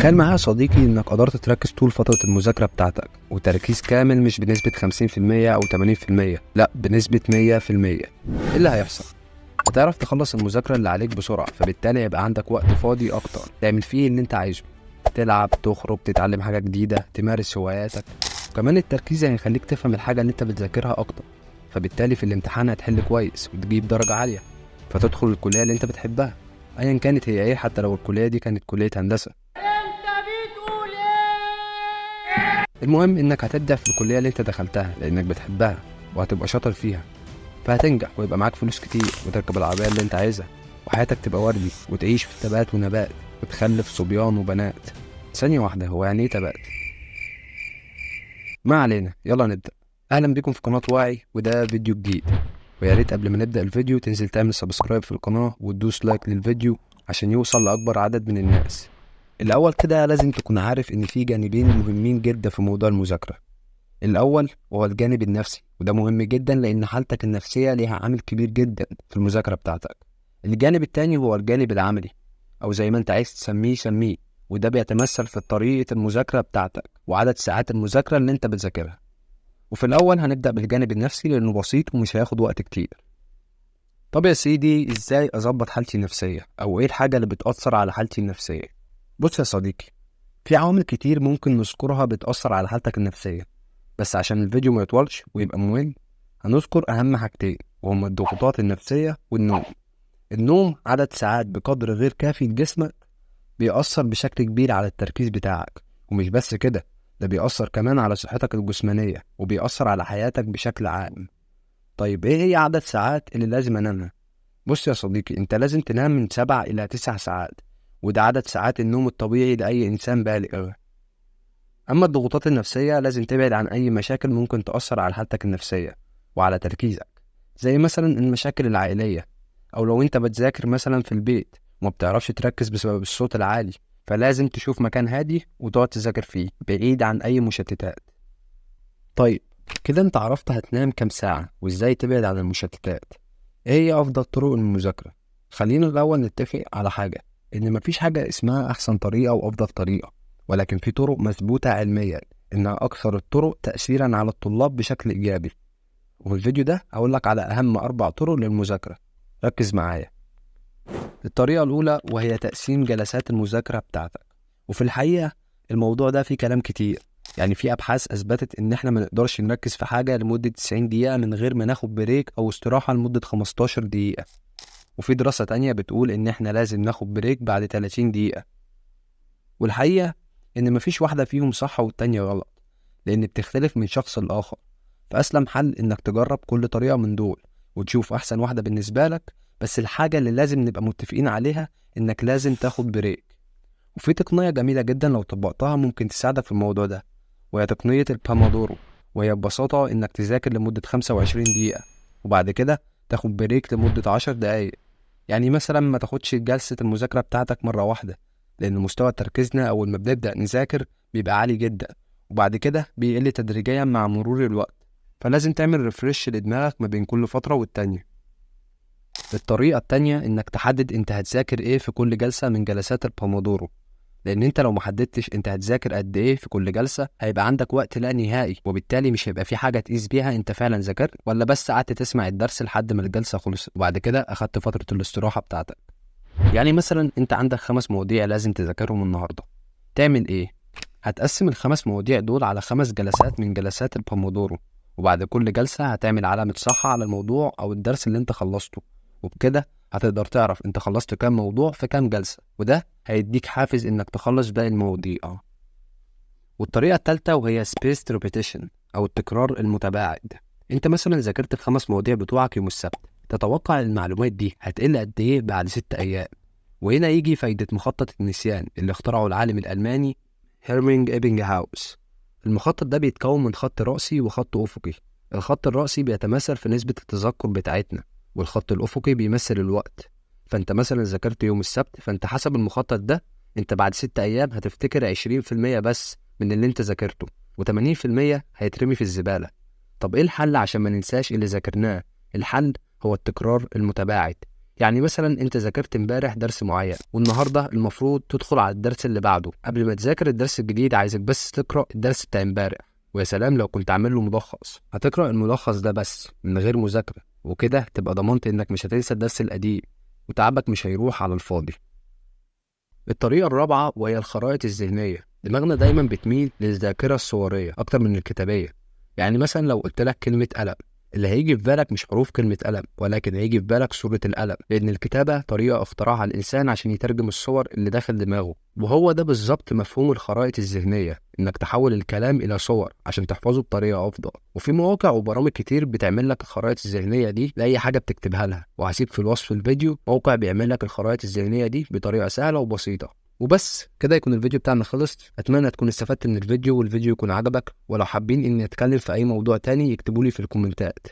تخيل معايا يا صديقي انك قدرت تركز طول فترة المذاكرة بتاعتك، وتركيز كامل مش بنسبة 50% او 80%، لا بنسبة 100%. ايه اللي هيحصل؟ هتعرف تخلص المذاكرة اللي عليك بسرعة، فبالتالي هيبقى عندك وقت فاضي اكتر تعمل فيه اللي انت عايزه، تلعب، تخرج، تتعلم حاجة جديدة، تمارس هواياتك. وكمان التركيز هيخليك تفهم الحاجة اللي انت بتذاكرها اكتر، فبالتالي في الامتحان هتحل كويس وتجيب درجة عالية، فتدخل الكلية اللي انت بتحبها ايا كانت هي ايه، حتى لو الكلية دي كانت كلية هندسة. انت بتقول ايه؟ المهم انك هتبدع في الكلية اللي انت دخلتها لانك بتحبها وهتبقى شاطر فيها، فهتنجح ويبقى معاك فلوس كتير وتركب العربية اللي انت عايزها، وحياتك تبقى وردي وتعيش في تبات ونبات وتخلف صبيان وبنات. ثانية واحدة، هو يعني ايه تبات؟ ما علينا، يلا نبدأ. اهلا بكم في قناة واعي، وده فيديو جديد. ويا ريت قبل ما نبدأ الفيديو تنزل تعمل subscribe في القناة وتدوس like للفيديو عشان يوصل لأكبر عدد من الناس. الأول كده لازم تكون عارف إن في جانبين مهمين جدا في موضوع المذاكرة. الأول هو الجانب النفسي، وده مهم جدا لأن حالتك النفسية ليها عامل كبير جدا في المذاكرة بتاعتك. الجانب التاني هو الجانب العملي، أو زي ما أنت عايز تسميه سميه، وده بيتمثل في طريقة المذاكرة بتاعتك وعدد ساعات المذاكرة اللي أنت بتذاكرها. وفي الأول هنبدأ بالجانب النفسي لأنه بسيط ومش هياخد وقت كتير. طب يا سيدي، إزاي أظبط حالتي النفسية؟ أو إيه الحاجة اللي بتأثر على حالتي النفسية؟ بص يا صديقي، في عوامل كتير ممكن نذكرها بتأثر على حالتك النفسية، بس عشان الفيديو ما يطولش ويبقى ممل هنذكر أهم حاجتين، وهما الضغوطات النفسية والنوم. النوم عدد ساعات بقدر غير كافي لجسمك بيأثر بشكل كبير على التركيز بتاعك، ومش بس كده، ده بيأثر كمان على صحتك الجسمانية وبيأثر على حياتك بشكل عام. طيب ايه هي عدد ساعات اللي لازم انامها؟ بص يا صديقي، انت لازم تنام من 7 إلى 9 ساعات، وده عدد ساعات النوم الطبيعي لأي إنسان بالغ. أما الضغوطات النفسية لازم تبعد عن أي مشاكل ممكن تأثر على حالتك النفسية وعلى تركيزك، زي مثلا المشاكل العائلية، أو لو أنت بتذاكر مثلا في البيت وما بتعرفش تركز بسبب الصوت العالي، فلازم تشوف مكان هادي وتقعد تذاكر فيه بعيد عن أي مشتتات. طيب كده أنت عرفت هتنام كام ساعة وإزاي تبعد عن المشتتات. إيه هي أفضل طرق المذاكرة؟ خلينا الأول نتفق على حاجة، إن مفيش حاجة اسمها أحسن طريقة وأفضل طريقة، ولكن في طرق مثبوتة علميا إنها أكثر الطرق تأثيرا على الطلاب بشكل إيجابي. وفي الفيديو ده هقولك على أهم 4 طرق للمذاكرة، ركز معايا. الطريقة الأولى وهي تقسيم جلسات المذاكرة بتاعتك. وفي الحقيقة الموضوع ده فيه كلام كتير، يعني في أبحاث أثبتت إن إحنا ما نقدرش نركز في حاجة لمدة 90 دقيقة من غير ما ناخد break أو استراحة لمدة 15 دقيقة، وفي دراسة تانية بتقول إن إحنا لازم ناخد break بعد 30 دقيقة. والحقيقة إن مفيش واحدة فيهم صح والتانية غلط، لأن بتختلف من شخص لآخر. فأسلم حل إنك تجرب كل طريقة من دول وتشوف أحسن واحدة بالنسبة لك، بس الحاجة اللي لازم نبقى متفقين عليها إنك لازم تاخد break. وفي تقنية جميلة جدا لو طبقتها ممكن تساعدك في الموضوع ده، وهي تقنية البامودورو، وهي ببساطة إنك تذاكر لمدة 25 دقيقة وبعد كده تاخد break لمدة 10 دقايق. يعني مثلا ما تاخدش جلسة المذاكرة بتاعتك مرة واحدة، لأن مستوى تركيزنا أول ما بنبدأ نذاكر بيبقى عالي جدا، وبعد كده بيقل تدريجيا مع مرور الوقت، فلازم تعمل refresh لدماغك ما بين كل فترة والتانية. الطريقة التانية إنك تحدد أنت هتذاكر إيه في كل جلسة من جلسات البومودورو، لأن أنت لو محددتش أنت هتذاكر قد إيه في كل جلسة هيبقى عندك وقت لا نهائي، وبالتالي مش هيبقى في حاجة تقيس بيها أنت فعلا ذاكرت ولا بس قعدت تسمع الدرس لحد ما الجلسة خلصت وبعد كده أخدت فترة الاستراحة بتاعتك. يعني مثلا أنت عندك 5 مواضيع لازم تذاكرهم النهاردة، تعمل إيه؟ هتقسم ال5 مواضيع دول على 5 جلسات من جلسات البومودورو، وبعد كل جلسة هتعمل علامة صح على الموضوع أو الدرس اللي أنت خلصته، وبكده هتقدر تعرف انت خلصت كام موضوع في كام جلسة، وده هيديك حافز انك تخلص باقي المواضيع. والطريقة التالتة وهي spaced repetition او التكرار المتباعد. انت مثلا ذاكرت ال5 مواضيع بتوعك يوم السبت، تتوقع المعلومات دي هتقل قد ايه بعد 6 ايام؟ وهنا يجي فايدة مخطط النسيان اللي اخترعه العالم الألماني هيرمينج إبنجهاوس. المخطط ده بيتكون من خط رأسي وخط أفقي. الخط الرأسي بيتمثل في نسبة التذكر بتاعتنا، والخط الأفقي بيمثل الوقت. فأنت مثلا ذاكرت يوم السبت، فأنت حسب المخطط ده أنت بعد 6 أيام هتفتكر 20% بس من اللي أنت ذاكرته، و80% هيترمي في الزبالة. طب إيه الحل عشان ما ننساش اللي ذاكرناه؟ الحل هو التكرار المتباعد. يعني مثلا انت ذاكرت امبارح درس معين، والنهارده المفروض تدخل على الدرس اللي بعده. قبل ما تذاكر الدرس الجديد عايزك بس تقرأ الدرس بتاع امبارح، ويا سلام لو كنت عامل له ملخص. هتقرأ الملخص ده بس من غير مذاكرة، وكده تبقى ضمنت انك مش هتنسى الدرس القديم وتعبك مش هيروح على الفاضي. الطريقة الرابعة وهي الخرائط الذهنية. دماغنا دايما بتميل للذاكرة الصورية أكتر من الكتابية. يعني مثلا لو قلت لك كلمة قلم، اللي هيجي في بالك مش حروف كلمة قلم، ولكن هيجي في بالك صورة القلم، لأن الكتابة طريقة اخترعها الإنسان عشان يترجم الصور اللي داخل دماغه. وهو ده بالظبط مفهوم الخرائط الذهنية، إنك تحول الكلام إلى صور عشان تحفظه بطريقة أفضل. وفي مواقع وبرامج كتير بتعمل لك الخرائط الذهنية دي لأي حاجة بتكتبها لها، وهسيب في الوصف الفيديو موقع بيعمل لك الخرائط الذهنية دي بطريقة سهلة وبسيطة. وبس كده يكون الفيديو بتاعنا خلص. اتمنى تكون استفدت من الفيديو والفيديو يكون عجبك، ولو حابين اني اتكلم في اي موضوع تاني يكتبولي في الكومنتات.